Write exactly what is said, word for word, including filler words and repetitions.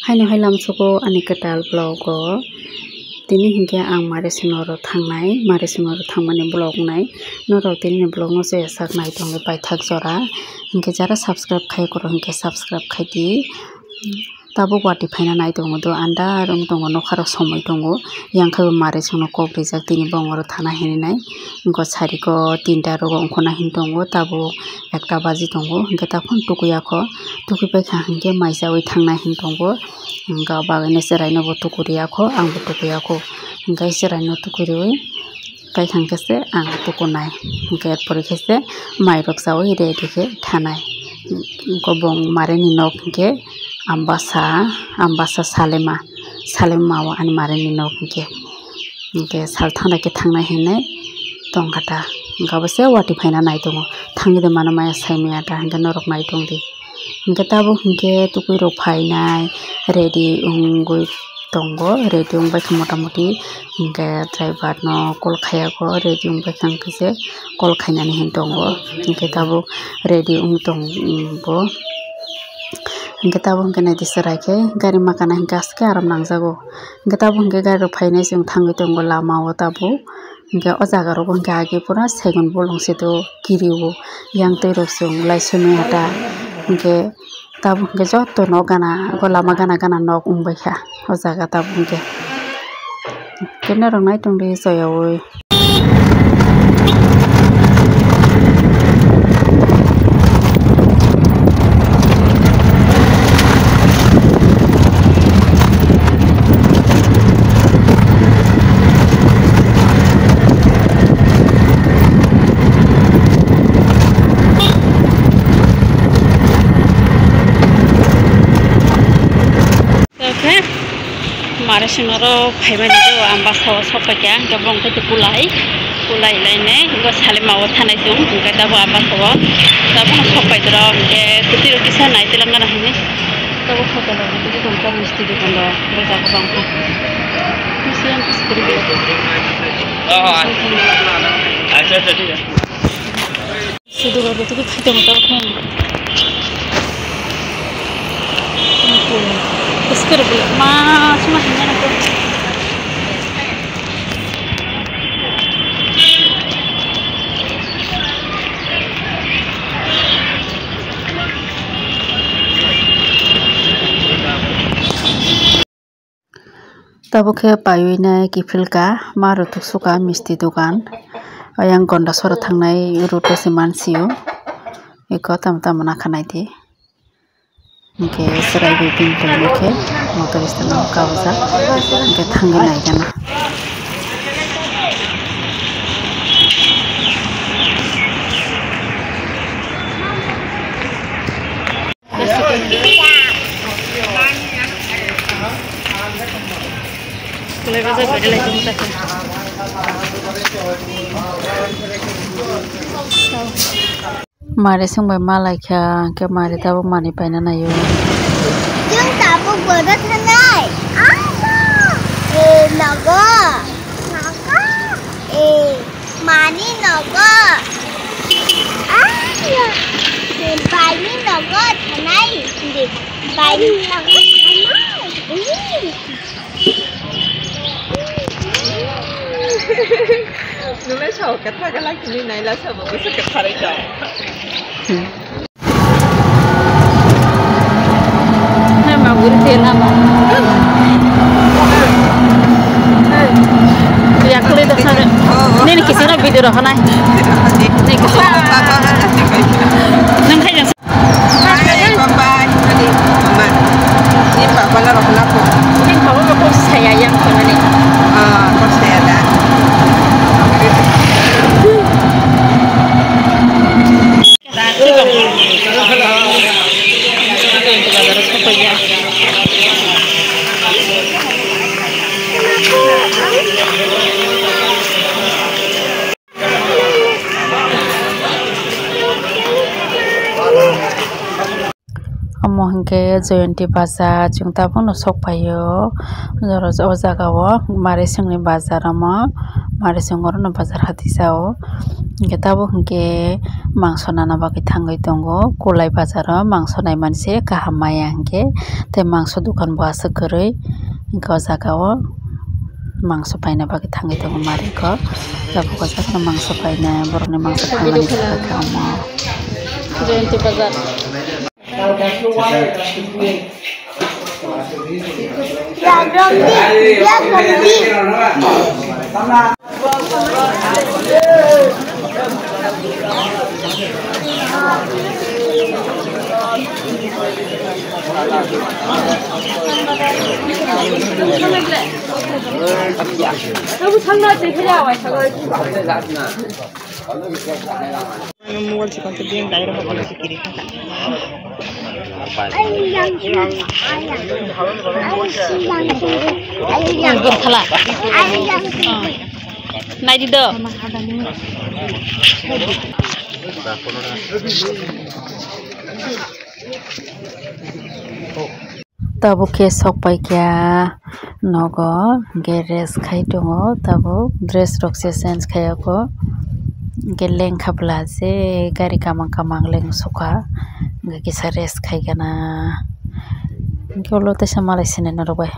Aino hai lamsoko ani kwtal vlog o. Tini hinkhe ang Marising oro thangnai, Marising oro thangmani vlog nai. Norok tini ni vlog no se sak nai tongwi paithak jora. Hinkhe jara subscribe khai korok hinkhe subscribe khai di. Tabuk watwi phaina nai tongo do, andar wng tongo, nokha rok somoi tongo. Yang khe bo Marising no kok rijak, tini bongoro thana hinwi nai. Wngkha sari ko tinta rogo wngkhorna hin tongo, tabuk ekta baji tongo, hinkhe takhon tukuyakho, tukui paikha hinkhe mai chaui thangnai hin tongo. Wngkha bagwino chwraino bo tukuriyakho, angbo tukuyakho, hinkhe chwraino tukuriui paikha hinkhe se ang tukunai, hinkhe erpore khe se mairok chaui ready khe thanai. Wngkha bong Marini nok hinkhe Ambasa, Ambasa Salema, Salema o ani Marini nok hinkhe. Hinkhe sal thangna khe thangnai hinwi tongkha ta. Hinkhe abo se watwi phaina nai tongo. Thangwi de mano maya sai maya ta hinkhe norok nai tong di. Hinkhe tabuk hinkhe tukui rok phainai ready wngwi tongo. Ready wngbai khe mota moti hinkhe driver no call khaiyago, ready wngbai khe hinkhe se call khainani hin tongo. Hinkhe tabuk ready wng tong bo. Hinkhe tabuk hinkhe naidi chwrai khe gari makana hinkhe aswk khe aram nangjago. Hinkhe tabuk hinkhe gari rok phainai chwng thangwi tongo lama o tabuk. Hinkhe o jaga rogo hinkhe age pura segon bolong se do kiri o yang twi rok chwng lai simi hata. Hinkhe tabuk hinkhe joto nok gana o lama gana gana nok wngbai kha o jaga tabuk hinkhe. Khe norok nai tong di soyaui. Khe Marising oro phaimani do Ambasa o sok paikha, hinkhe bong khe kulai, kulai lainai, hinkhe Salema o thanai chwng, hinkhe tabuk Ambasa o, tabuk sok pai toro, hinkhe kwtwi rok kisa nai twlang gana hinwi, tabuk hotel rok kwtwi tong kha, misti dokan rok bwsajak bang kha. Oh, acha, acha, thik ase. Sidu gari tu kita mau tahu kan? Sekarang boleh mas mas mana tu? Tabuk khe paiwi nai kiphilka, ma rwthwk suka misti dogan. Ayang Gondasora thangnai route o se mansio. Eko tamo tamo nakha naidi. Hinkhe chwrai bai bini tongma khe motor stand o kabujak. Hinkhe thangwi naikhe na. Mari swngbai ma laikha, hwnkhe mari tabuk manwi paina naio. Chwng tabuk bodo thanai. Amo. E, nogo. Nogo. E. Mani nogo. Aya. Baini nogo thanai. Baini nogo thanai. Nulai sao ketha gala kini naila sabo bisa ketharai tong. Hai ma guri te lama. Ya kuli dah sana. Nini kisina video rohana. Nini kisina. Nang khai jang. Bye bye. Ni papa na rohana ko. Nini papa ko saya yang kona ni. Ah, ko saya dah. Omo Hwnkhe Jayanti bazar chwng tabukno sok phaio. Oro o jaga o Marisingni bazar omo, Marising orono bazar hati sa o. Hwnkhe tabuk hwnkhe mangso nana bagwi thangwi tongo. Kulai bazar o mangso naimani se kaham maya hwnkhe, tei mangso dokan bo aswk kwrwi. Hwnkhe o jaga o mangso paina bagwi thangwi tongo Mariko. Tabuk o jaga mangso paina, borokni mangso paimani jaga khe omo. Jayanti bazar. Mobile chikon se beng dai rok kiri kha. Bwkhala. Naidi do. Tabuk khe sok pai kha nogo, hwnkhe rest khai tongo. Tabuk dress rok se change khai ya kho, hwnkhe lengkha bwla se gari kamang kamang leng sukha, hwnkhe kisa rest khai gana, hwnkhe ulo teisa malai sinai norok bai.